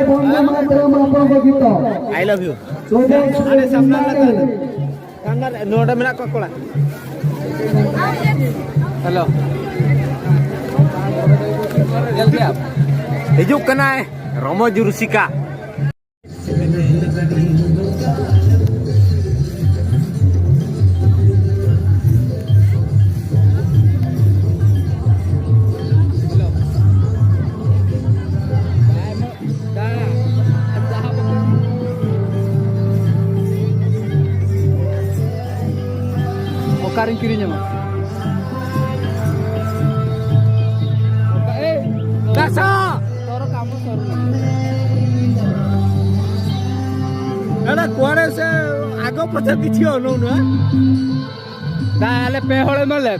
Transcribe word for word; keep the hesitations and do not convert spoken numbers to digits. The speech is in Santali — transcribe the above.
ᱵᱚᱱᱫᱮ ᱢᱟᱛᱚᱨᱚᱢ ᱟᱯᱚᱱ ᱠᱚ ᱜᱤᱛᱚ᱾ I love you. ᱥᱚᱫᱮᱥ ᱟᱞᱮ ᱥᱟᱢᱱᱟ ᱨᱮ ᱛᱟᱦᱮᱱᱟ᱾ ᱥᱟᱢᱱᱟ ᱨᱮ, ᱱᱚᱰᱮ ᱢᱮᱱᱟᱜ ᱠᱚᱣᱟ ᱠᱚᱲᱟ᱾ ᱦᱮᱞᱳ᱾ ᱧᱮᱞ ᱠᱮᱜᱼᱟᱢ? ᱦᱤᱡᱩᱜ ᱠᱟᱱᱟᱭ ᱨᱚᱢᱚᱡᱽ ᱨᱩᱥᱤᱠᱟ᱾ ᱚᱠᱟᱨᱤᱧ ᱠᱤᱨᱤᱧ ᱧᱟᱢᱟ? ᱚᱠᱟ, ᱮᱭ! ᱫᱟᱥᱟ! ତୋର କାମ ସରୁନି। ଏଟା କୁଆଡ଼େ ସେ ଆଗ ପଛ କିଛି ଅନଉନୁ, ଆଁ? ତାହେଲେ ପେହଳ ମଲେ।